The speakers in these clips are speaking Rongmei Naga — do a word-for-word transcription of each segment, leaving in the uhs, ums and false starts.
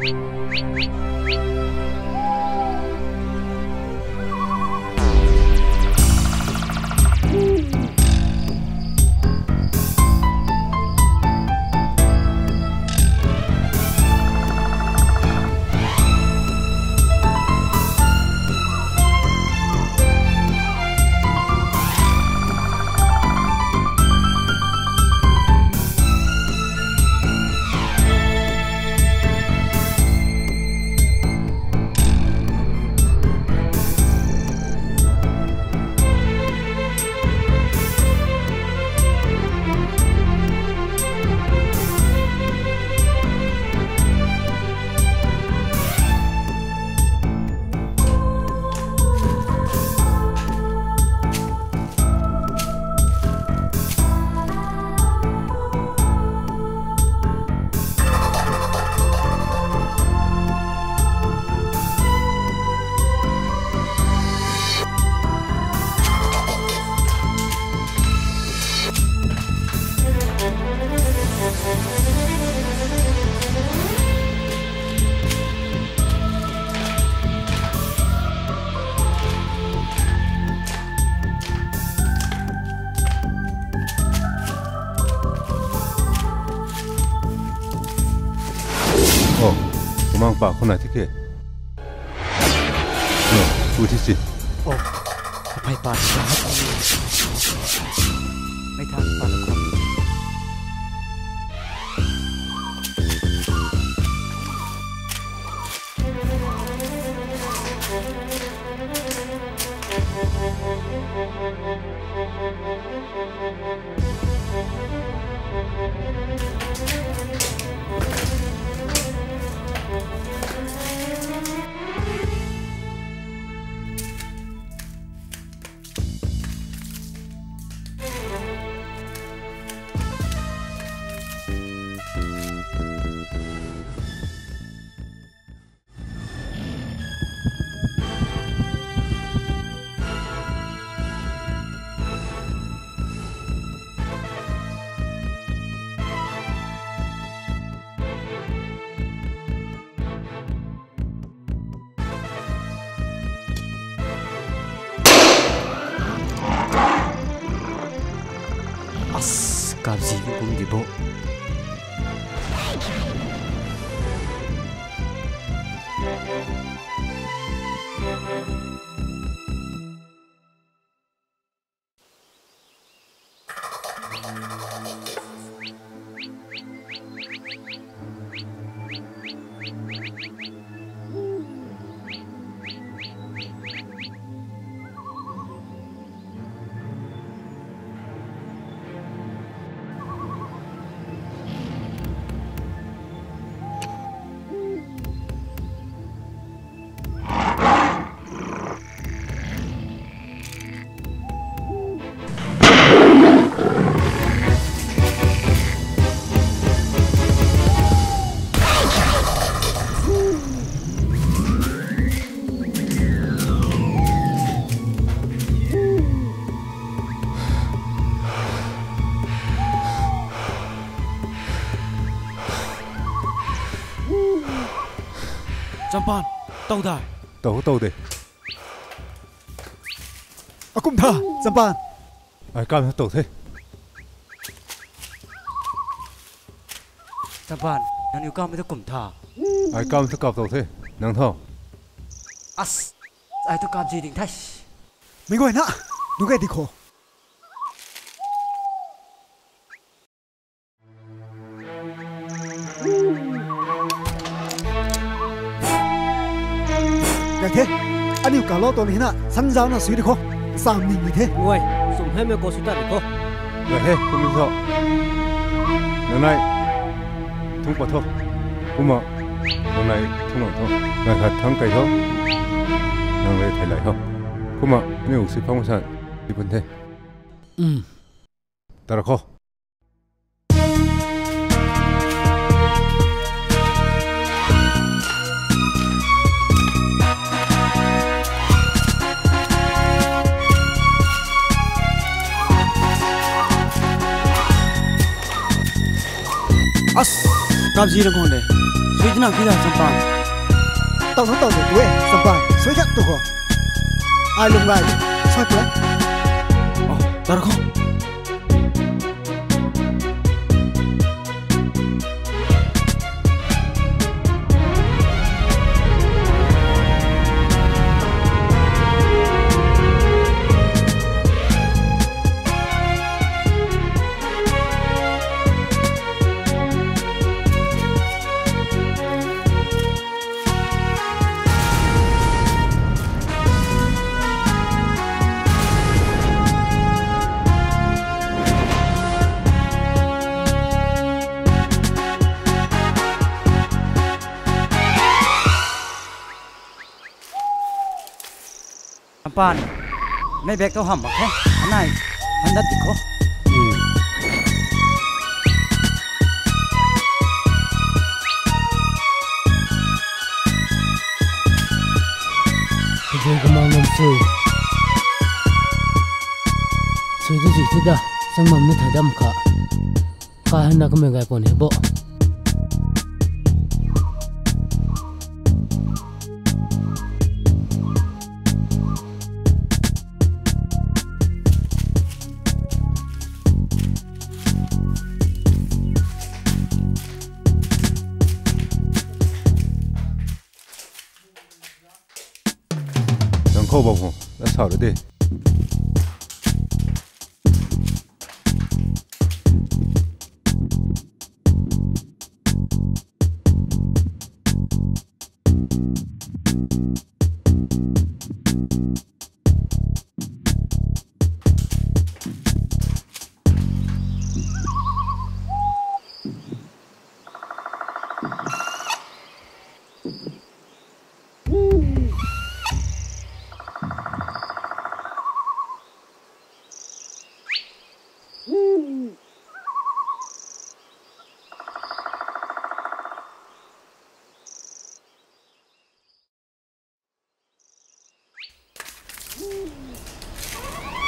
Oh, kumang pa khou na thi ke. No, ku thi si. Oh, aphai pa. Mei than pa na khou. As, kapzi kum di bo. Champan, tow dai. Tow, tow de. Akum tha, Champan. Ai kam tow the. Champan, nangniw kam tu kum tha. Ai kam tu kap tow the. Nang tho. As, ai tu kapzi ding the. Mei guay na, du kai di kho. Gay the, aniu kalou tuang hina, sanzau na sui di kho, sam ning ni the. Guay, sum hei mei ko sui ta di kho. Gay the, kum tho. Nang nai, thung pat tho. Kumna, nang nai, thung lang tho. Nang khat thang kai tho. Nang le thei lai tho. Kumna, aniu si phang san, di pun the. Um. Tara kho. As, kapzi na kong de. Pui twna ki da Sampan. Tau na tau de tu e, Sampan. Sui khat tu ko. Ai lum gai. Sui tu e. Oh, tar ko. Sampan, nai bag tu hamh mak khe. Anai, handat di kho. Kajui kamang ngam sui. Sui tu zi tu da, samam ni tha dam kha. Ka hana kamei gay pon he bo. Nang khou bam ho, na sa ra de.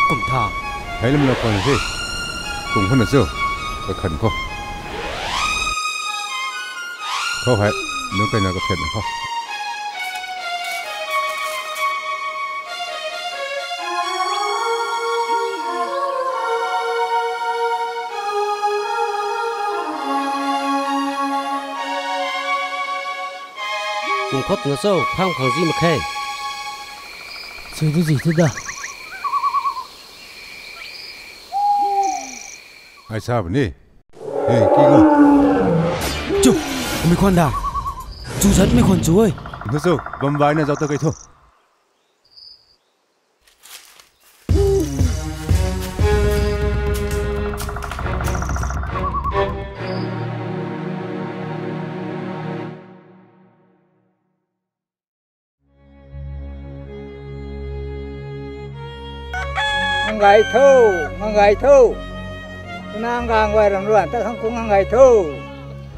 Kum tha. Hei lam na khwan si. Kum khwan na chu. Ka khan kho. Kho hei. Nu kai na ka phet na kho. Kum khot na cho, phang phang zi mak khe. Sui tu zi tu da. Ai sa bani. Hey, ki go. Chu, mi khwan da. Chu zat mi khwan chu oi. Thu chu, bam bai na zau ta kai thu. Ngang gay tho, ngang gay tho. Tuna ngang gay ram ruan ta khang kung ngang gay tho.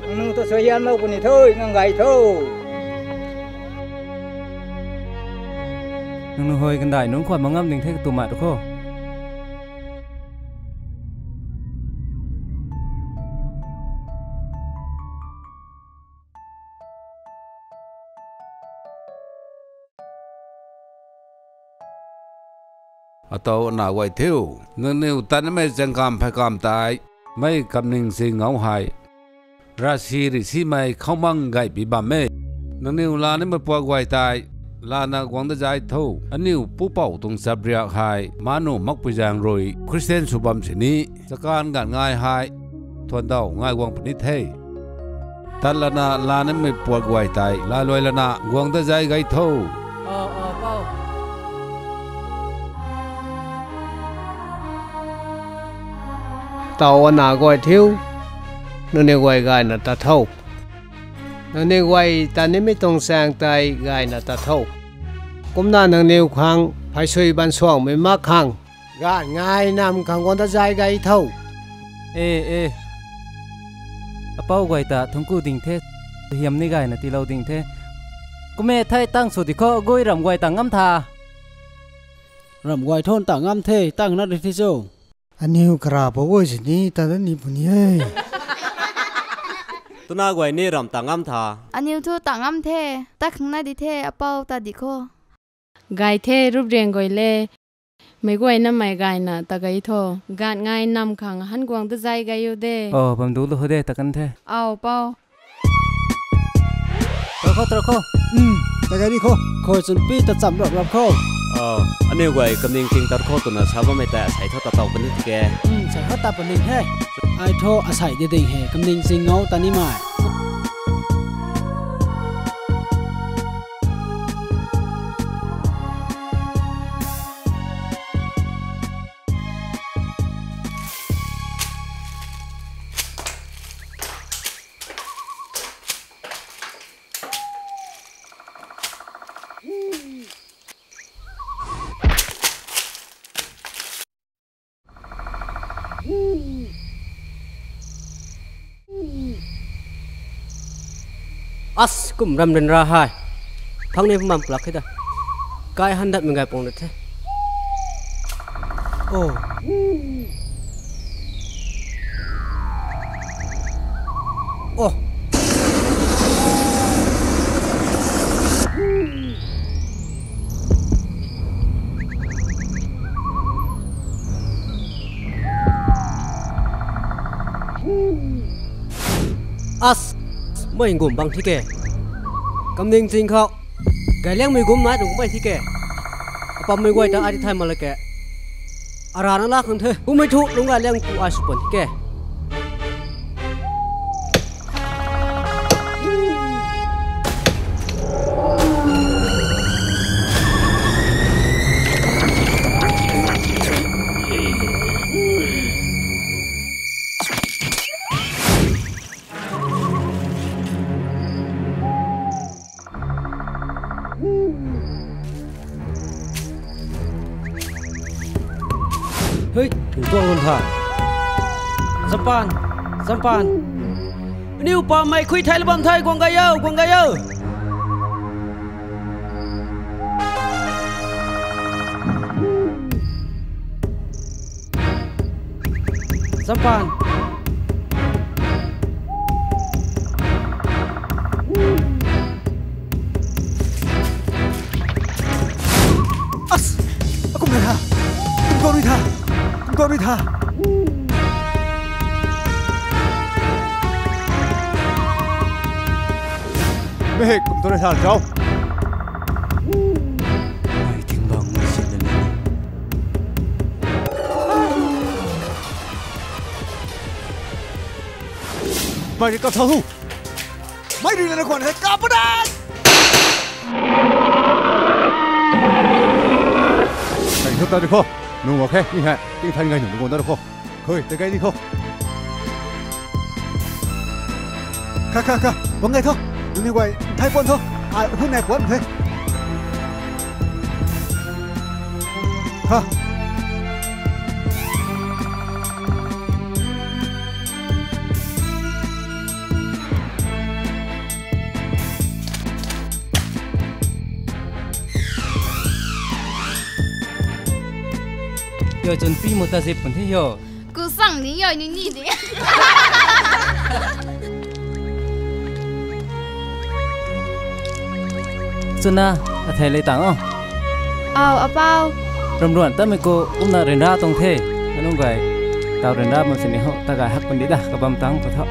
Nang nu ta sui hian lou puni tho, ngang gay tho. Nang nu hoi kandai nunc khwan mangam ding the katu mat kho. Atau na guay thiu, nangniw tanmei changkam phaikam tei, mei kamning si ngau hei. Rasi ri simei khoumang gaypi bam e. Nangniw la nimei puak guay tei, lana guang da zai tho. Aniu pupouc tuang chapriak hei, manu makpui zaeng rui, Khristian sw bam sini, chakan ganv ngai hei, thuan daw ngai guang puni the. Tat lana la nimei puak guay tei, laluai lana guang da zai gay tho. Tau ana guay thiu, nangniw guay gayna tat tho. Nangniw guay ta nimei tuang chaeng tei gayna tat tho. Kumna nangniw khang, phaysui ban suangmei mak khang, ganv ngai nam khang guang da zai gay tho. E, e. Apou guay ta thungku ding the, hiam ni gayna tiilou ding the. Kume thei tang sw di kho, gui ram guay ta ngam tha. Ram guay thon ta ngam the, tang na ri the cho. Aniu kara pou guay sini ta da ni puni e. Twna guay ni ram ta ngam tha. Aniw thu ta ngam the. Ta khang na di the, apou ta di kho. Gay the, rup riang guay le. Meic guayna mei gayna ta gay tho. Gat ngai nam khang han guang ta zay gay u de. Oh, bam du lu ho de, ta kan the. Au, pou. Tara kho, tara kho. Hmm, ta gay ni kho. Khou chunpi ta cham rap rap kho. Oh, aniw guay kamning ting tar kho twna sa bammei ta asei tho ta tau puni tike. Hmm, sai kho ta puni he. Ai tho asei de ding he, kamning ting ngau ta ni mai. As, kum ram ryanra hei. Phang ni pumam plak khe da. Kai han dat mei gay pang dat the. Oh. Oh. As, mei gum bang thi ke. Kamning ting khou. Gayliangmei gum nai tuang kumei thi ke. Apammei guay ta ai ti thay mak la ke. Arana la khang the. Kummei thu lungc gayliang tu ai sw pan thi ke. Hei, tuang lun tha. Sampan, Sampan. Aniw pa mei khui thai la bam thai, guang gay o, guang gay o. Sampan. As! Akum na tha. Kum kau rui tha. Kum kau rui tha. Mei hei kum tu rui tha chau. Mei ting bang mei sin na ni. Mei rui kap thau thu. Mei rui na na khwan hei kap pa dat. Mei thu ta di kho. Nung wa khe, ni hei. Ting than ngai nung nung da kho. Khui, ta gay di kho. Kha, kha, kha. Bang gay tho. Nung ni guay, thai puan tho. Ai, hun nai puan the. Kha. Yo chun pi mo ta zip pun the yo. Ku sang ni yo ni ni de. Chuna, athei lei tang o. Au, apau. Ram ruan tamei khou kumna ryanra tuang the. Anung guay, tau ryanra bam sini ho, ta gay hak pun di da, kabam tang pa tho.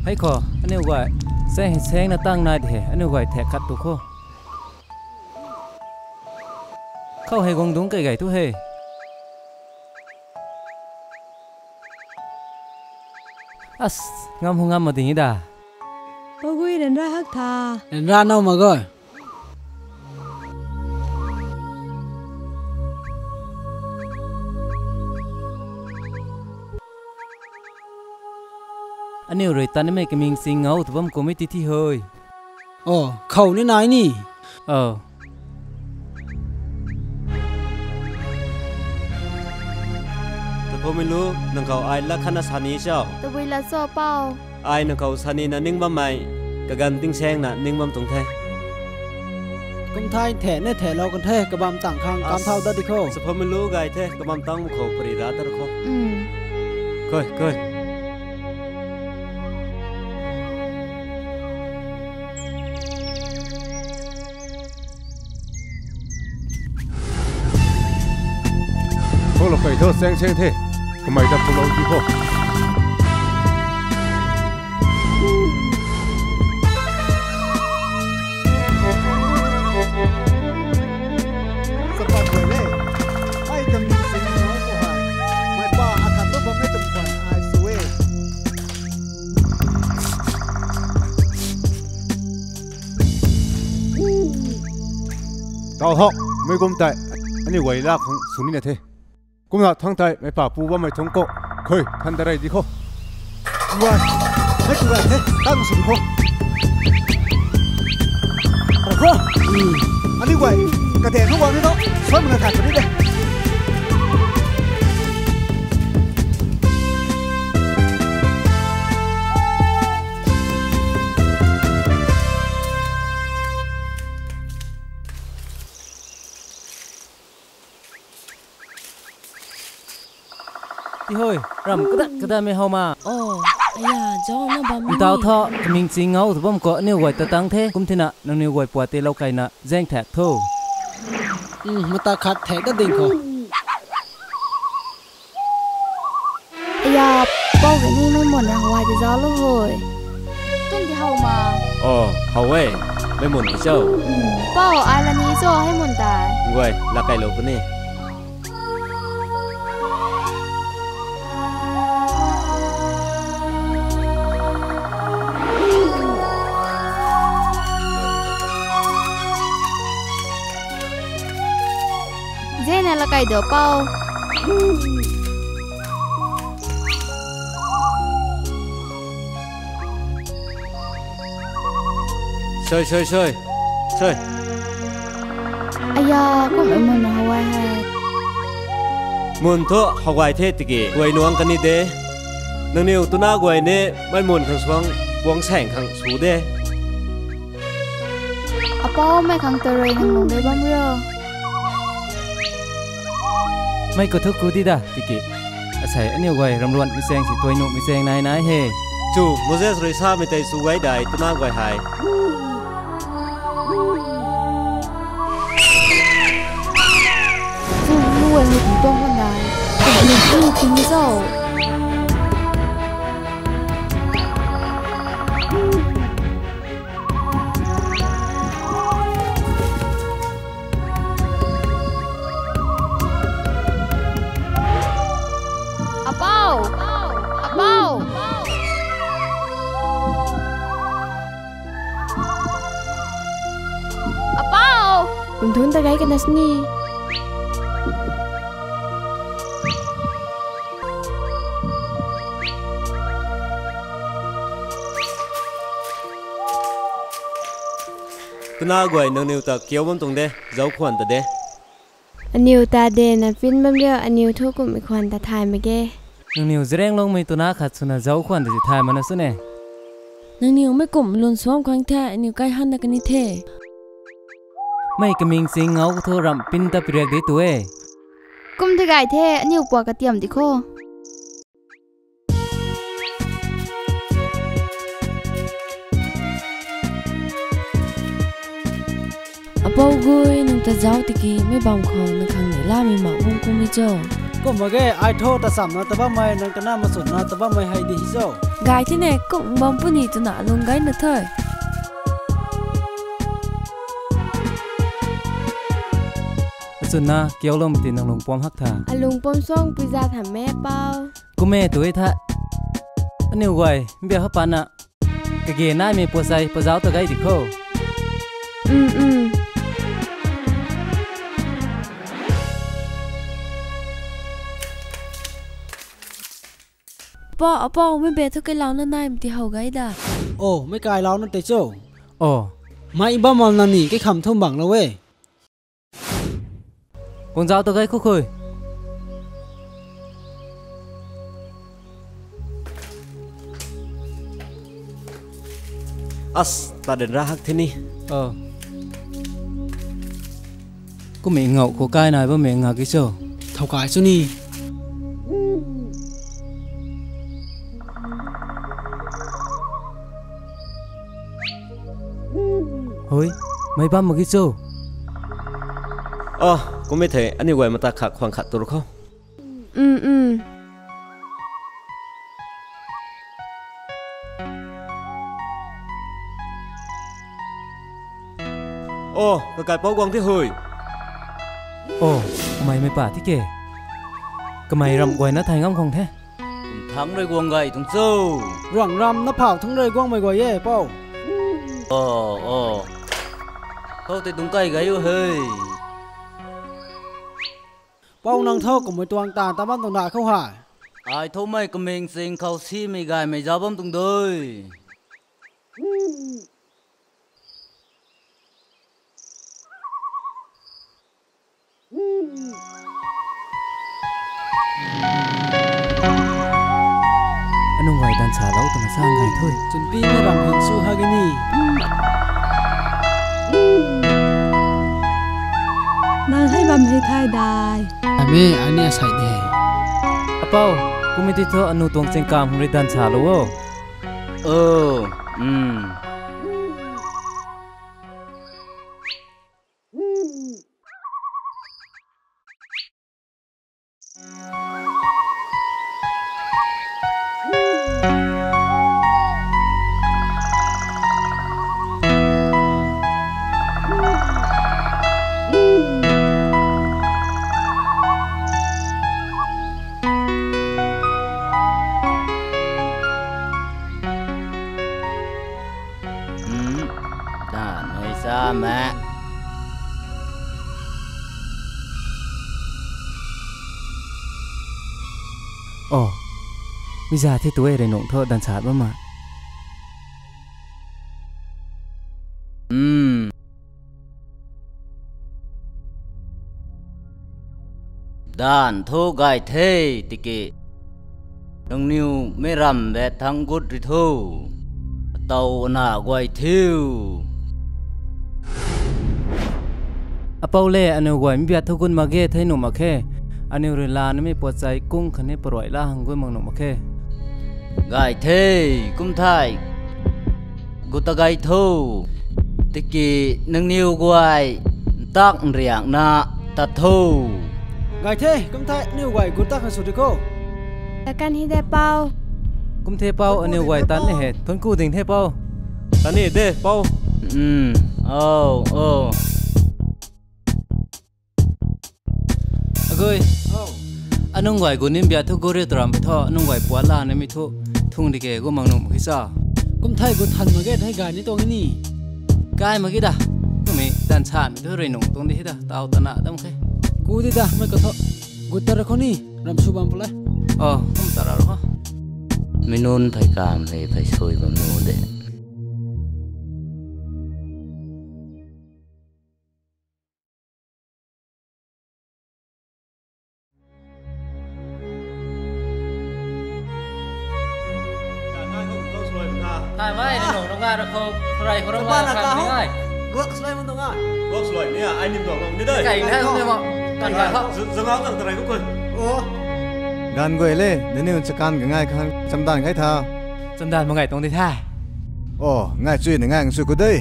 Hei kho, aniu guay, seng seng na tang nai de he, aniu guay thek khat tu kho. Khou hei guang dungc kai gay tu he. As, ngam hu ngam ma ding e da. Pagui ryanra hak tha. Ryanra nau ma gay. Aniu rui tanimei kaming sing ngau tu bam kum e ti thi hoi. O, khou ni nai ni. O. Taphumei lu, nang khou ai lat khatna sa ni cho? Tabui lat cho, pau. Ai nang khou sa nina ning bammei, kaganv tingsaengna ning bam tuang the. Kum thai the ne the lou kan the, kabam tang khang kam thau dat di kho. Saphamei lu gay the, kabam tang khou pari ra dar kho. Koi, koi. Kho lo kai tho, seng seng the. Kamei ta pulou di kho. Kapat guay le. Ai tam ni sing na ko hai. Mai pa akat to bam e tam pan ai su e. Tau hok, mei kum tei, aniu guay lak khang sw nina the. Kumna thang tei, mei pa pu bammei thung ko, khoi, than da rei di kho. Guay, mei pu gay the, tang sw di kho. Kho, aniu guay, kaden khou guang ni tho, suan mana thay puni de. Ti hoi, ram kadat kadatmei how ma. O, aya, zauc na bam ni. Ntau tho, kaming ching ngau tu bam khou aniu guay ta tang the, kum thina nangniw guay puat tei lou kaina zaeng thak tho. Mata khat thak dat ding kho. Aya, pou kani mei mun na hawai ti zauc lou hoi. Tun ti how ma. O, how e, mei mun ti cho. Pou, ai la ni cho, hei mun tei. Guay, la kai lou puni. Zena la kai do pou. Soi, soi, soi. Soi. Aya, kum e mun na hawai hei. Mun thu hawai the tiki, guay nuang kani de. Nangniw tuna guay ni mei mun khang suang, puang saeng khang su de. Apou, mei khang tarui nang lung de bam rio. Mei khou thu ku di da, tiki. Asei aniu guay ramluan mi chaeng si tuai nuh mi chaeng nai nai he. Chu, Moses rui samei tei chu guay dai, tuna guay hei. Chu, lu guay hei ti tuang kan dai. Kum lu tu ting zauc. Apou! Apou! Apou! Kum thun ta gay kana sini. Tuna guay nangniw ta kiu bam tuang de, zauc khwan ta de. Aniw ta de na pin bam rio, aniw thu kumhmei khwan ta thay mak ge. Nangniw Zeliangrongmei tuna khat swna zauc khwan ta si thay mana sw ne. Nangniw mei kum lun suam khang the, aniw kai han na kani the. Mei kaming ching ngau khou thu ramh pin ta piriak de tu e. Kum the gay the, aniw puak katiam di kho. Apou gui, nang ta zauc tiki, mei bam khou nang khang ni lamei mak bam kum e cho. Kum mak ge, ai thu ta chamna ta bammei, nang ta na machunna ta bammei hei di hi cho. Gay the ne, kum bam puni twna alung gay na thoi. Achunna, kiu lou ti nang lung puam hak tha. Alung puam suang pui za tham me, Pou. Kum e tu e tha. Aniw guay, mbia ha pana. Kage naimei puasei pazauc ta gay di kho. Um, um. Pou, Apou, mei be thu kailouna naimei ti how gay da. O, mei kailouna tei cho. O. Mei bam mal na ni, kaikham thu bang lou e. Kung zauc ta gay khukhui. As, ta den ra hak the ni. O. Kumei ngau khou kai nai bammei nga ki cho. Thow kai cho ni. Hui, mei bam mak ki cho. Oh, kumei the, aniu guay mata khat khwang khat tur khou. Um, um. Oh, kakaipouc guang the hui. Oh, kamei mei pa thi ke. Kamei ramh guayna thay ngam khang the. Kum thangc rui guang gay tuang cho. Rang ram na phau thangc rui guangmei guay e, pou. Oh, oh. Khou tei dungc kai gay o hei. Pou nang tho kumhmei tuang taanv ta bam tuang na khou hei. Ai thomei kaming ching khou simei gaymei zauc bam tuang dui. Anunc guay danv salou twna sa gay thu. Chunpi na ram hin su ha gini. Nang hei bam hei thay dai. Ame, ani asei de. Apou, kumei ti thu anu tuang chingkam hung rui danv salou o. Oh, um. Hmm, danv hei sa me. Oh, mi za the tu e rui nung thu danv sat bam ma. Hmm. Danv thu gay the tiki. Nangniw mei ram bet thangc gut rui thu. Ataw ana guay thiu. Apou le, aniw guay mbiat thu gut mak ge thei nuh mak khe. Aniw rui lanamei puatchai kung khatni paruai la hang gut mak nuh mak khe. Gay the, kum thei. Gut ta gay tho. Tiki nangniw guay ntak nriakna tat tho. Gay the, kum thei aniw guay gut ta khang sw di kho. Takan hi de pou. Kum the pou, aniw guay tat ni he. Thuanc ku ding the pou. Tat ni de pou. Um, oh, oh. Agui. Anunc guay gut ni mbiat thu gut riu taram pui tho, anunc guay puat lanamei thu thung di ke gut mak nuh mak khe sa. Kum thei gut than mak ge thei gay ni tuang ni. Gay mak ge da. Kumei danv sanmei thu rui nung tuang di he da, taw tana dam khe. Ku di da, mei ka tho. Gut ta ra khou ni, ram sw bam pw le. Oh, kum ta ra ro. Mi nunc phey kam hei phey sui bam nu de. Thay mai, ni nung nung ngai ra khou, rai khou ra ngai. Guak sloi mun nung ngai. Guak sloi ni a, ai nim tuang nung ni dei. Kai nai nung ni mo. Tan kai ho. Zang ngang nang tarai khou kun. Oh. Ganv guay le, nangniw chakan ganv ngai khang chamdanv ngai tha. Chamdanv mak ngai tuang di the. Oh, ngai chui ni ngai ngai chui ku dei.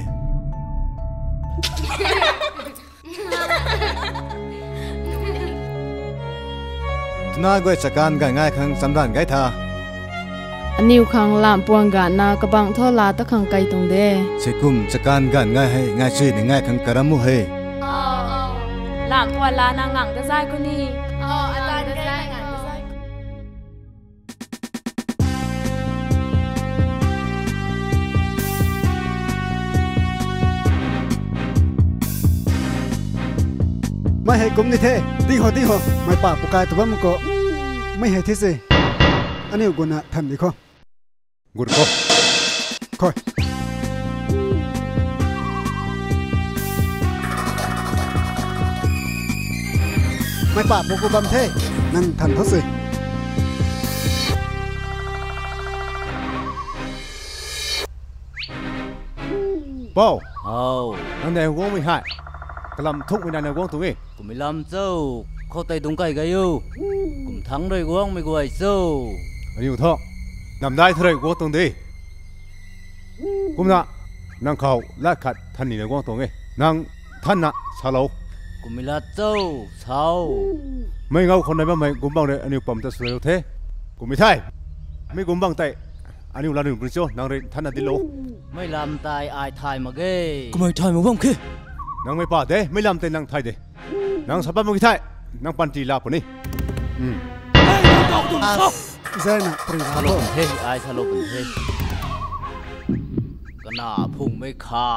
Twna guay chakan ganv ngai khang chamdanv ngai tha. Aniw khang lam puang ganvna kabangc thu la ta khang kai tuang de. Sikum chakan ganv ngai hei ngai chui ni ngai khang karam mu hei. Lam puang lana ngang ta zay ku ni. Mei hei kum ni the, di ho, di ho, mei pa pukai tu bam khou, mei hei the se, aniu guna than di khou. Gur khou. Khou. Mei pa pu ku bam the, nang than tho se. Pou. How. Nang dei guangmei hei. Kalam thukmei nai na guang tuang e. Kumei lam cho, khou tei dungc kai gay o. Kum thangc rui guangmei guay cho. Aniu thu, namdai thu rui guang tuang de. Kumna, nang khou lat khat than ni na guang tuang e. Nang thanna salou. Kumei lat cho, sau. Mei ngau khou nai bammei gumbang rui aniu pam ta swlou the. Kumei thei. Mei gumbang tei. Aniu la niu bri cho, nang rui thanna dilou. Mei lam tei ai thay mak ge. Kumei thay mak bam khe. Nang mei pa de, mei lam tei nang thay de. Nang sa bam mak ki thei, nang panty la puni. Hmm. Zaina pari Salou pun the, ai salou pun the. Kana phungmei kha.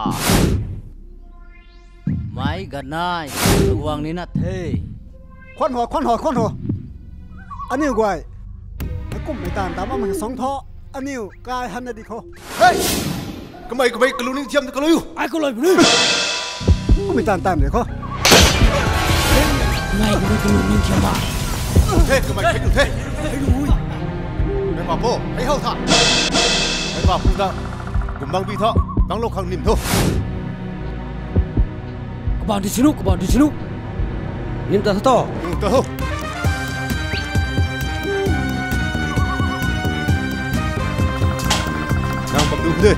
Mei ganai, guang ni na the. Khwan ho, khwan ho, khwan ho. Aniu guay. Mei kumhmei taanv ta bammei song thu. Aniu kai hanna di kho. Hey! Kamei, kamei, kalu ning thiam de kalu. Ai kalui puni. Kumhmei taanv taanv de kho. Nai kamei kalu ning thiam ba. Hey, kamei, kamei, hey. Mei pa pu, hei hou tha. Mei pa pu ta, gumbang bi tho, tanglou khang nim tho. Kabang di sinu, kabang di sinu. Nim ta tho. Nim ta tho. Nang bam du de.